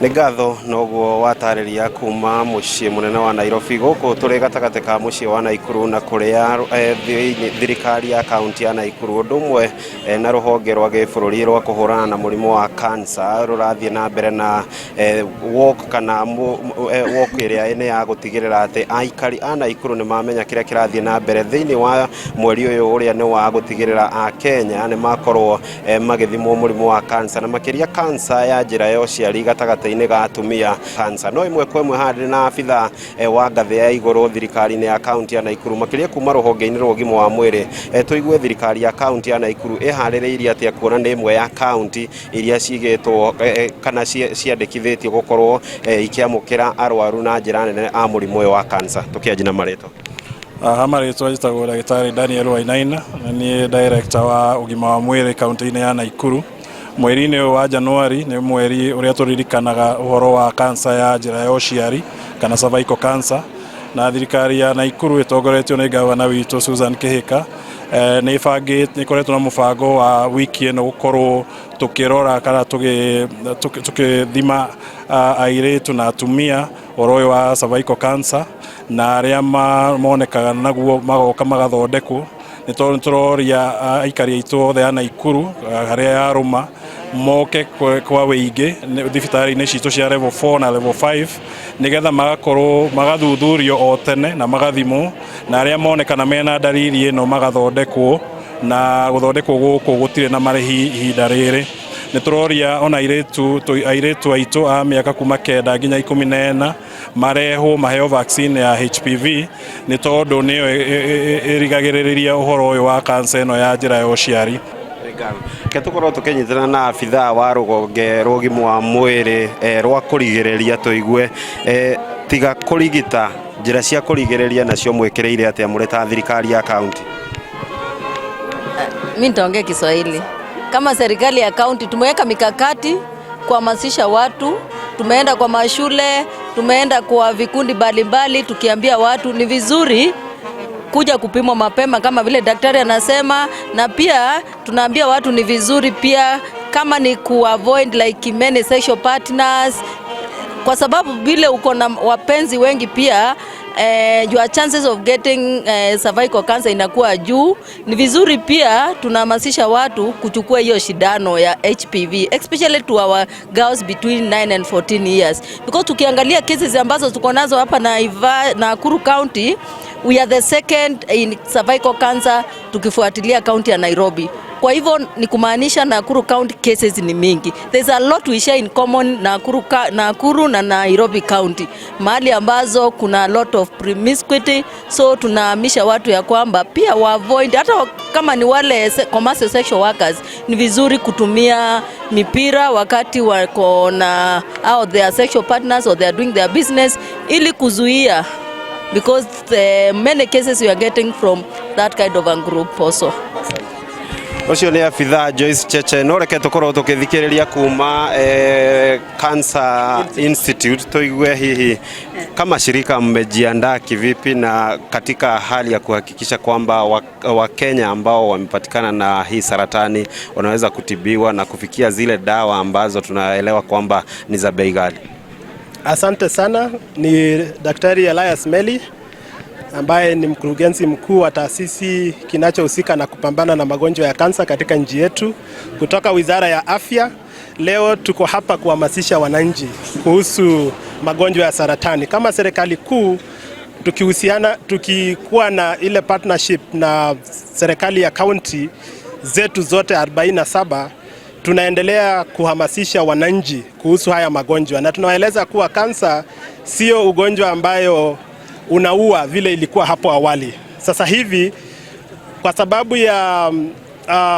Nĩ ngatho noguo watarĩria kuma mũciĩ mũnene wa Nairobi. Gũkũ tũrĩ gatagatĩ ka mũciĩ wa Naikuru na kũrĩa thirikari ya kaunti ya Naikuru ũndũ ũmwe na rũhonge rwa gĩbũrũri rwa kũhũrana na mũrimũ wa cancer rũrathiĩ na mbere na walk kana walk ĩrĩa nĩ ya gũtigĩrĩra atĩ aikari a Naikuru nĩ mamenya kĩrĩa kĩrathiĩ na mbere thĩinĩ wa mweri ũyũ ũrĩa nĩ wa gũtigĩrĩra a Kenya nĩ makorwo magĩthimwo mũrimũ wa cancer, na makĩria cancer ya njĩra ya ũciari gatagatĩ-inĩ ga atumia cancer. No ĩmwe kwa ĩmwe haha ndĩ na abithaa wa ngathĩ ya igũrũ thirikari-inĩ ya kaunti ya Naikuru, makĩria kuma rũhonge-inĩ rwa ũgima wa mwĩrĩ, tũigue thirikari ya kaunti ya Naikuru ĩharĩrĩirie atĩa kuona nĩ ĩmwe ya kaunti iria cigĩtwo kana ciandĩkithĩtio gũkorwo ikĩamũkĩra arwaru na njĩra nene a mũrimũ ũyũ wa cancer. Tũkĩanjia na marĩtwa. Ha marĩtwa njĩtagwo ndagĩtarĩ Daniel Wainaina na niĩ director wa ũgima wa mwĩrĩ kaunti-inĩ ya Naikuru. Mweri-inĩ ũyũ wa Januari nĩ mweri ũrĩa tũririkanaga ũhoro wa cancer ya njĩra ya ũciari kana cervical cancer, na thirikari ya Naikuru ĩtongoretio nĩ gavana witũ Susan Kihika nĩ ĩbangĩte, nĩ ĩkoretwo na mũbango wa wiki ĩno gũkorwo tũkĩrora kana tũkĩthima airĩtu na atumia ũhoro ũyũ wa cervical cancer, na arĩa monekaga naguo magoka magathondekwo. Nĩ tondũ tũroria aikari aitũ othe a Naikuru harĩa yarũma moke kwa wĩingĩ thibitarĩ-inĩ citũ cia level 4 na level 5, nĩgetha magakorwo magathuthurio o tene na magathimwo, na arĩa monekana mena ndariri ĩno magathondekwo, na gũthondekwo gũkũ gũtirĩ na marĩhi ihinda rĩrĩ. Nĩ tũroria ona airĩtu aitũ a mĩaka kuma 9 nginya 14 marehwo maheo vaccine ya HPV, nĩ tondũ nĩyo ĩrigagĩrĩria ũhoro ũyũ wa cancer ĩno ya njĩra ya ũciari. Reke tũkorwo tũkĩnyitana na abithaa wa rũhonge rwa ũgima wa mwĩrĩ rwa kũrigĩrĩria, tũigue tiga kũrigita, njĩra cia kũrigĩrĩria nacio mwĩkĩrĩire atĩa mũrĩ ta thirikari ya kaunti? Mi nitaongea Kiswahili. Kama serikali ya kaunti tumeweka mikakati kuhamasisha watu, tumeenda kwa mashule, tumeenda kwa vikundi mbalimbali tukiambia watu ni vizuri kuja kupimwa mapema kama vile daktari anasema, na pia tunaambia watu ni vizuri pia kama ni kuavoid like many sexual partners, kwa sababu vile uko na wapenzi wengi pia your chances of getting cervical cancer inakuwa juu. Ni vizuri pia tunahamasisha watu kuchukua hiyo shindano ya HPV, especially to our girls between 9 and 14 years, because tukiangalia cases ambazo tuko nazo hapa Nakuru County, we are the second in cervical cancer tukifuatilia county ya Nairobi. Kwa hivyo ni kumaanisha Nakuru County cases ni mingi. There's a lot we share in common Nakuru na Nairobi County, mahali ambazo kuna a lot of promiscuity, so tunahamisha watu ya kwamba pia wa avoid, hata kama ni wale commercial sexual workers, ni vizuri kutumia mipira wakati wako na au their sexual partners or they are doing their business, ili kuzuia, because the many cases we are getting from that kind of a group also. Ũcio nĩ abithaa Joyce Cheche. No reke tũkorwo tũkĩthikĩrĩria kuma Cancer Institute, tũigue hihi kama shirika mmejiandaa kivipi na katika hali ya kuhakikisha kwamba Wakenya ambao wamepatikana na hii saratani wanaweza kutibiwa na kufikia zile dawa ambazo tunaelewa kwamba ni za bei ghali. Asante sana. Ni Daktari Elias Meli ambaye ni mkurugenzi mkuu wa taasisi kinachohusika na kupambana na magonjwa ya kansa katika nchi yetu kutoka Wizara ya Afya. Leo tuko hapa kuhamasisha wananchi kuhusu magonjwa ya saratani. Kama serikali kuu tukihusiana, tukikuwa na ile partnership na serikali ya kaunti zetu zote 47, tunaendelea kuhamasisha wananchi kuhusu haya magonjwa na tunawaeleza kuwa kansa sio ugonjwa ambayo unaua vile ilikuwa hapo awali. Sasa hivi kwa sababu ya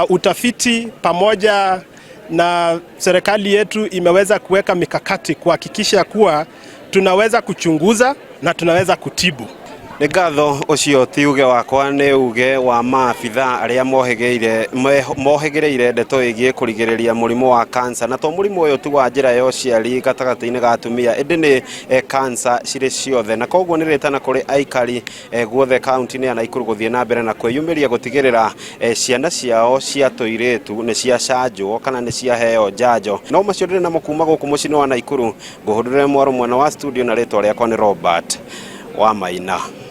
utafiti pamoja na serikali yetu imeweza kuweka mikakati kuhakikisha kuwa tunaweza kuchunguza na tunaweza kutibu. Nĩ ngatho. Ũcio ti uge wakwa, nĩ uge wa maabitha arĩa mohĩgĩrĩire ndeto ĩgiĩ kũrigĩrĩria mũrimũ wa kansa. Na to mũrimũ ũyũ tu wa njĩra ya ũciari gatagatĩ-inĩ ga atumia, ĩndĩ nĩ kansa cirĩ ciothe. Na koguo nĩ rĩtana kũrĩ aikari guothe kaunti-inĩ ya Naikuru gũthiĩ na mbere na kwĩyumĩria gũtigĩrĩra ciana ciao cia tũirĩtu nĩ ciacanjwo kana nĩ ciaheo njanjo. No macio ndĩrĩ namo kuma gũkũ mũciĩ-inĩ wa Naikuru. Ngũhũndũrĩre mwaro mwena wa studio, na rĩtwa rĩakwa nĩ Robert wa Maina.